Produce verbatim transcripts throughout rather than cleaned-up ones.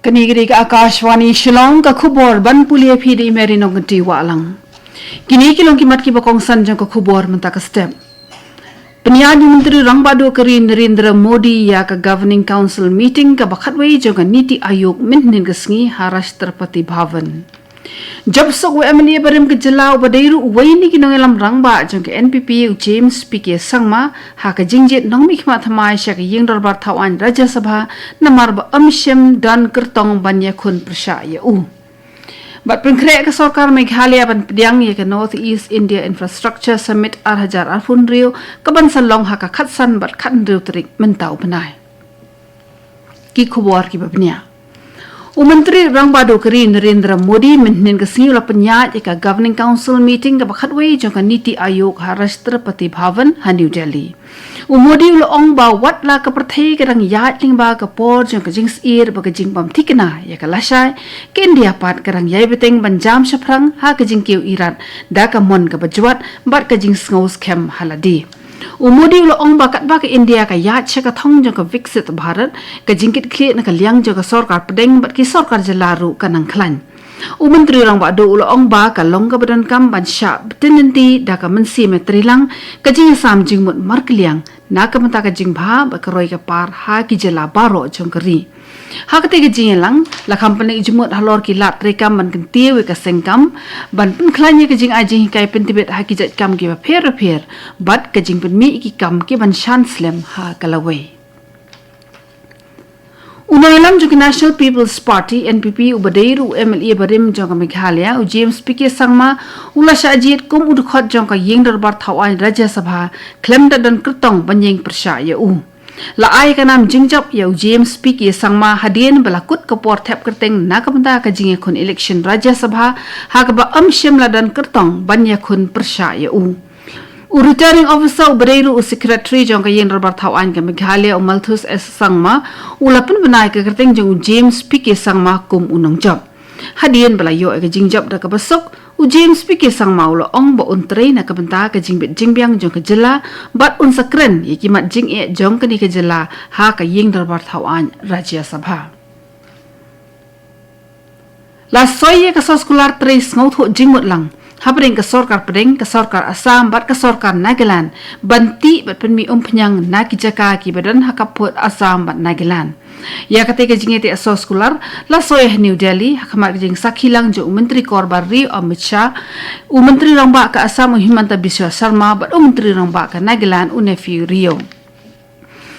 Kane ka dei ka Akashvani Shillong, ka khubor ban pule ïa phi da i Mary Nongkynrih Wahlang. Kine ki long ki mat kiba kongsan jong ka khubor mynta ka step. Pynïaid u Myntri Rangbah Duh ka ri Narendra Modi ïa ka Governing Council meeting kaba khatwei jong ka NITI Aayog mynhynnin ka sngi ha Rashtrapati Bhavan. Jop suk u MLA barim ka jylla uba dei ruh uwei na ki nongïalam rangbah jong ka NPP, u James P K Sangma, ha ka jingjied nongmihkhmat thymmai sha ka ïing dorbar thaw aiñ Rajya Sabha namar ba ym shym don kyrtong ban ïakhun pyrshah ïa u. Bad pynkhreh ka sorkar Meghalaya ban pdiang ïa ka North East India Infrastructure Summit ar hajar arphew hynriew, kaban sa long ha ka khatsan bad khathynriew tarik mynta u bnai. Ki khubor kiba bniah. U Myntri Rangbah Duh ka ri Narendra Modi mynhynnin ka sngi u la pynïaid ïa ka Governing Council meeting kaba khatwei jong ka NITI Aayog ha Rashtrapati Bhavan ha New Delhi. U Modi u la ong ba wat la ka pyrthei ka dang ïaid lyngba ka por jong ka jingsyier bad ka jingbym thikna ïa ka lashai, ka India pat ka dang ïai bteng ban jam shaphrang ha ka jingkiew irat da ka mon kaba jwat bad ka jingsngew skhem ha lade. U Modi u la ong ba katba ka India ka ïaid sha ka thong jong ka Viksit Bharat, ka jingkitkhlieh na ka liang jong ka sorkar pdeng bad ki sorkar jylla ruh ka nang khlaiñ. U Myntri Rangbah Duh u la ong ba ka long kaba donkam ban shah bteng lynti da ka mynsiem ïatreilang, ka jingïasam jingmut markylliang na ka bynta ka jingbha bad ka roi ka par ha ki jylla baroh jong ka ri. Ha katei ka jingïalang, la kham pynleit jingmut halor ki lad treikam ban kyntiew ïa ka seng kam, ban pynkhlaiñ ïa ka jingai jinghikai pyntbit ha ki jait kam kiba pher bapher, bad ka jingpynmih ïa ki kam ki ban shan slem ha ka lawei. U nongïalam jong ka National People's Party, NPP, uba dei ruh u MLA barim jong ka Meghalaya, u James P K Sangma, u la shah jied kum u dkhot jong ka ïing dorbar thaw aiñ Rajya Sabha, khlem da don kyrtong ban ïeng pyrshah ïa u. La ai ka nam jingjop ïa u James P K Sangma hadien ba la kut ka por thep kyrteng na ka bynta ka jingïakhun election Rajya Sabha, ha kaba ym shym la don kyrtong ban ïakhun pyrshah ïa u. U Returning Officer uba dei ruh u Secretary jong ka ïing dorbar thaw aiñ ka Meghalaya, u Malthus S Sangma, u la pynbna ïa ka kyrteng jong u James P K Sangma kum u nongjop. Hadien ba la ïoh ïa ka jingjop da kaba suk, u James P K Sangma u la ong ba un trei na ka bynta ka jingbit jingbiang jong ka jylla, bad un sa kren ïa ki mat jingeh jong kane ka jylla ha ka ïing dorbar thaw aiñ Rajya Sabha. La soi ïa ka soskular trei sngewthuh jingmut lang hapdeng ka sorkar pdeng, ka sorkar Assam bad ka sorkar Nagaland ban tih bad pynmih umphniang na ki jaka kiba don ha khappud Assam bad Nagaland. Ïa katei ka jingïateh soskular la soi ha New Delhi ha khmat ka jingsakhi lang jong u Myntri Kor Bar Ri Amit Shah, u Myntri Rangbah ka Assam u Himanta Biswa Sarma bad u Myntri Rangbah ka Nagaland u Neiphiu Rio.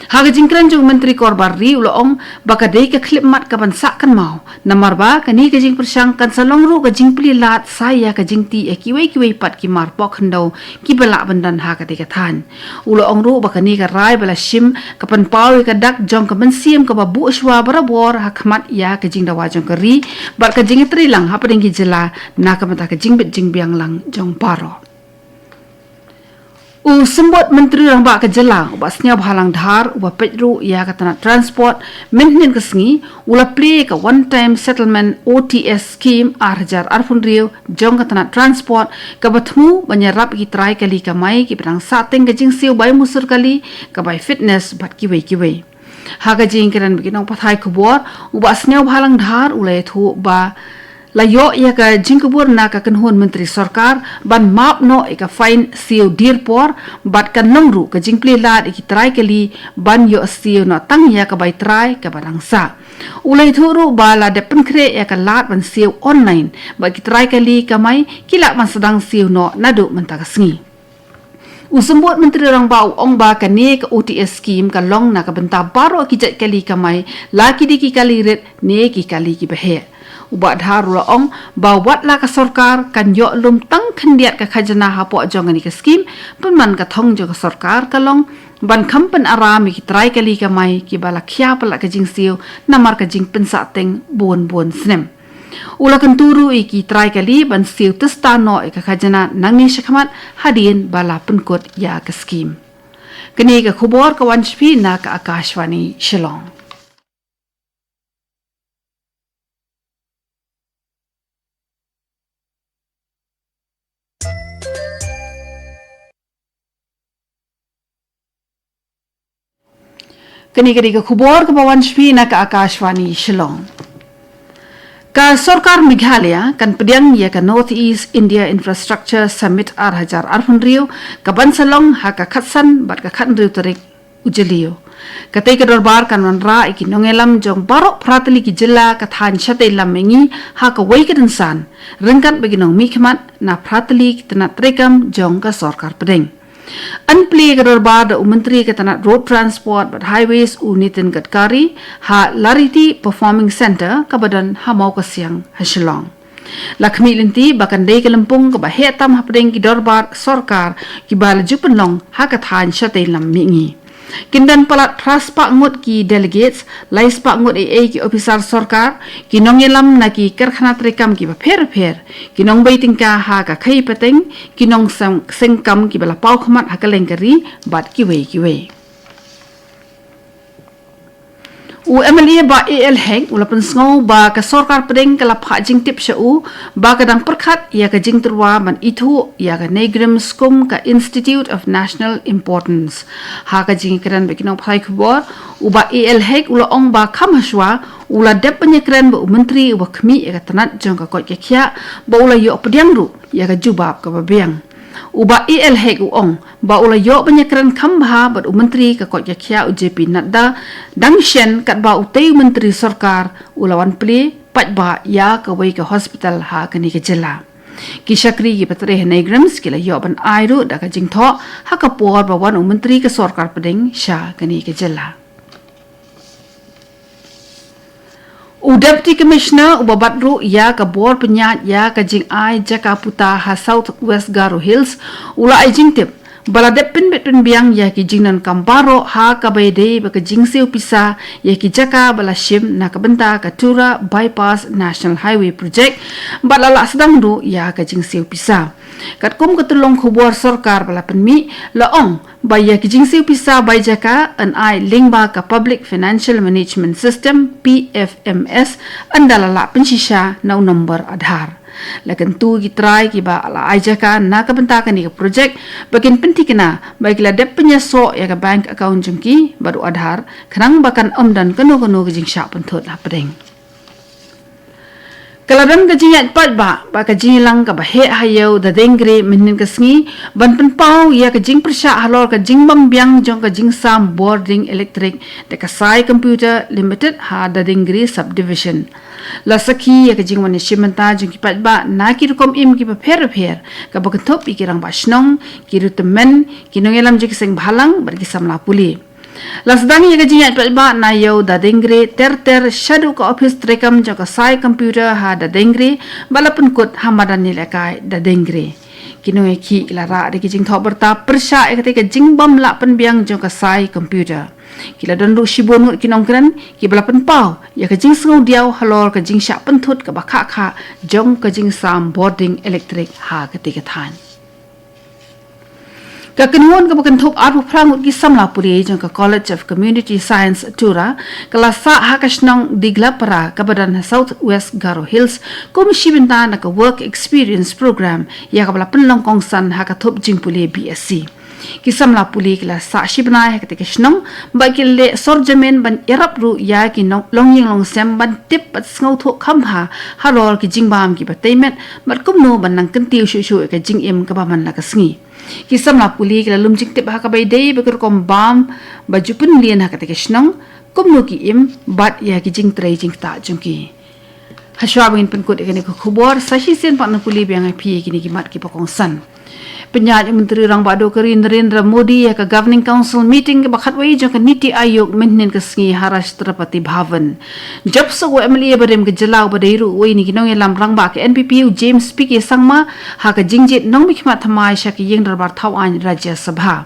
Ha ka jingkren jong u Myntri Kor Bar Ri u la ong ba ka dei ka khyllipmat kaban sah kynmaw, namar ba kane ka jingpyrshang kan sa long ruh ka jingplie lad sa ïa ka jingtih ïa kiwei kiwei pat ki mar pohkhyndew kiba lah ban don ha katei ka thaiñ. U la ong ruh ba kane ka rai ba la shim ka pynpaw ïa ka dak jong ka mynsiem kaba buh shuwa barabor ha khmat ïa ka jingdawa jong ka ri bad ka jingïatreilang hapdeng ki jylla na ka bynta ka jingbit jingbiang lang jong baroh. U Symbud Myntri Rangbah ka jylla, u Bah Sniawbhalang Dhar, uba peit ruh ïa ka tnat transport, mynhynnin ka sngi u la plie ka One Time Settlement, O T S, Scheme ar hajar arphew hynriew jong ka tnat transport, kaba thmu ban ïarap ïa ki trai kali kamai kiba dang sahteng ka jingsiew bai musur kali, ka bai fitness bad kiwei kiwei. Ha ka jingkren bad ki nongpathai khubor, u Bah Sniawbhalang Dhar u la ïathuh ba la ïoh ïa ka jingkubur na ka kynhun myntri sorkar ban map noh ïa ka fine siew dier por, bad kan long ruh ka jingplie lad ïa ki trai kali ban ïoh siew noh tang ïa ka bai trai kaba dang sah. U la ïathuh ruh ba la dep pynkhreh ïa ka lad ban siew online, bad ki trai kali kamai ki lah ban sdang siew noh naduh mynta ka sngi. U Symbud Myntri Rangbah u ong ba kane ka O T S scheme ka long na ka bynta baroh ki jait kali kamai, la ki dei ki kali rit ne ki kali kiba heh. U Bah Dhar u la ong ba wat la ka sorkar kan ïoh lum tang khyndiat ka khajna hapoh jong kane ka scheme, pynban ka thong jong ka sorkar ka long ban kham pynaram ïa ki trai kali kamai kiba la khia palat ka jingsiew namar ka jingpynsahteng bun bun snem. U la kyntu ruh ïa ki trai kali ban siew tista noh ïa ka khajna nangne shakhmat hadien ba la pynkut ïa ka scheme. Kane ka khubor ka wan sha phi na ka Akashvani Shillong. Kane ka dei ka khubor kaba wan sha phi na ka Akashvani Shillong. Ka Sorkar Meghalaya kan pdiang ïa ka North East India Infrastructure Summit ar hajar arphew hynriew, ka ban sa long ha ka khatsan bad ka khathynriew tarik u Jylliew. Katei ka dorbar kan wanrah ïa ki nongïalam jong baroh phra tylli ki jylla ka thaiñ shatei lam mihngi ha kawei ka rynsan, ryngkat bad ki nongmihkhmat na phra tylli ki tnat treikam jong ka Sorkar Pdeng. Yn plie ïa ka dorbar da u Myntri ka tnat Road Transport bad Highways u Nitin Gadkari ha Lariti Performing Centre kaba don ha Mawkasiang ha Shillong. La khmih lynti ba kan dei ka lympung kaba heh tam hapdeng ki dorbar sorkar kiba la ju pynlong ha ka thaiñ shatei lam mihngi. Kin don palat phra spah ngut ki delegates, lai spah ngut ei ei ki ophisar sorkar, ki nongïalam na ki karkhana treikam kiba pher pher, ki nongbei tyngka ha ka khaïi pateng, ki nongseng kam kiba la paw khmat ha kylleng ka ri bad kiwei kiwei. U M L A Bah A L Hek u la pynsngew ba ka Sorkar Pdeng ka la phah jingtip sha u ba ka dang pyrkhat ïa ka jingtyrwa ban ithuh ïa ka NEIGRIHMS kum ka Institute of National Importance. Ha ka jingïakren bad ki nongpathai khubor, u Bah A L Hek u la ong ba kham hashwa u la dep ban ïakren bad u Myntri uba khmih ïa ka tnat jong ka koit ka khiah, ba u la ïoh pdiang ruh ïa ka jubab kaba biang. U Bah A L Hek u ong ba u la ïoh ban ïakren kham bha bad u Myntri ka koit ka khiah u J P Nadda dang shen katba utei u Myntri Sorkar u la wan plie paidbah ïa kawei ka hospital ha kane ka jylla. Ki shakri kiba trei ha NEIGRIHMS ki la ïoh ban ai ruh da ka jingthoh ha ka por ba wan u Myntri ka Sorkar Pdeng sha kane ka jylla. U Deputy Commissioner uba bat ruh ïa ka bor pynïaid ïa ka jingai jaka puta ha South West Garo Hills u la ai jingtip ba la dep pynbit pynbiang ïa ki jingdonkam baroh ha kaba ïadei bad ka jingsiew pisa ïa ki jaka ba la shim na ka bynta ka Tura Bypass National Highway Project bad la lah sdang ruh ïa ka jingsiew pisa. Katkum ka tyllong khubor sorkar ba la pynmih, la ong ba ïa ki jingsiew pisa bai jaka yn ai lyngba ka Public Financial Management System, P F M S, ynda la lah pynshisha na u nombor Aadhaar. La kyntu ki trai kiba la ai jaka na ka bynta kane ka projek ba kin pynthikna ba ki la dep pynïasoh ïa ka bank account jong ki bad u Aadhaar, khnang ba kan ym don kano kano ka jingshah pynthut hapdeng. Ka la don ka jingïaid paidbah bad ka jingïalang kaba heh ha ïew Dadengre mynhynnin ka sngi ban pynpaw ïa ka jingpyrshah halor ka jingbam biang jong ka jingsam bording elektrik da ka Sai Computer Limited ha Dadengre Subdivision. La sakhi ïa ka jingwan ïashim bynta jong ki paidbah na ki rukom im kiba pher bapher, kaba kynthup ïa ki rangbah shnong, ki riewtymmen, ki nongïalam jong ki seng bhalang bad ki samla pule. La sdang ïa ka jingïaid paidbah na ïew Dadengre ter ter shaduh ka ophis treikam jong ka Sai Computer ha Dadengre bad la pynkut ha madan ïalehkai Dadengre. Ki nongïakhih ki la rah da ki jingthoh byrta pyrshah ïa katei ka jingbym lah pynbiang jong ka Sai Computer. Ki la don ruh shibun ngut ki nongkren kiba la pynpaw ïa ka jingsngewdiaw halor ka jingshah pynthut kaba khah khah jong ka jingsam bording elektrik ha katei ka thaiñ. Ka kynhun kaba kynthup arphew phra ngut ki samla pule jong ka College of Community Science Tura ka la sah ha ka shnong Diglapara kaba don ha South West Garo Hills kum shi bynta na ka Work Experience Program ïa kaba la pynlong kongsan ha ka thup jingpule B S c. Ki samla pule ki la sah shi bnai ha katei ka shnong bad ki leh sorjamin ban ïarap ruh ïa ki nong-, longïing longsem ban tip bad sngewthuh kham bha halor ki jingbam kiba tei met bad kumno ban nang kyntiew shuh shuh ïa ka jingim kaba man la ka sngi. Ki samla pule ki la lum jingtip ha kaba ïadei bad ka rukom bam ba ju pynlien ha katei ka shnong, kumno ki im bad ïa ki jingtrei jingktah jong ki. Hashwa ba ngin pynkut ïa kane ka khubor, sa shisien pat ngan pule biang ïa phi ïa kine ki mat kiba kongsan. Pynïaid u Myntri Rangbah Duh ka ri Narendra Modi ïa ka Governing Council meeting kaba khatwei jong ka Niti Aayog mynhynnin ka sngi ha Rashtrapati Bhavan. Jop suk u M L A barim ka jylla uba dei ruh uwei na ki nongïalam rangbah ka N P P u James P K Sangma ha ka jingjied nongmihkhmat thymmai sha ka ïing dorbar thawaiñ Rajya Sabha.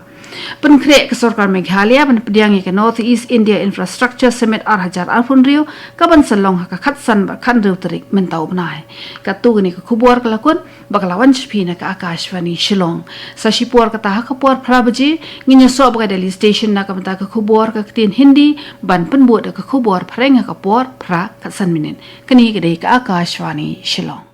Pynkhreh ka Sorkar Meghalaya ban pdiang ïa ka North East India Infrastructure Summit ar hajar arphew hynriew kaban sa long ha ka khatsan bad khathynriew tarik mynta u bnai. Katto kane ka khubor ka la kut bad ka la wan sha phi na ka Akashvani Shillong. Sa shipor kata ha ka por phra baje ngin ïasoh bad ka Delhi Station na ka bynta ka khubor ka ktien Hindi ban pynbud da ka khubor phareng ha ka por phra khatsan minit. Kane ka dei ka Akashvani Shillong.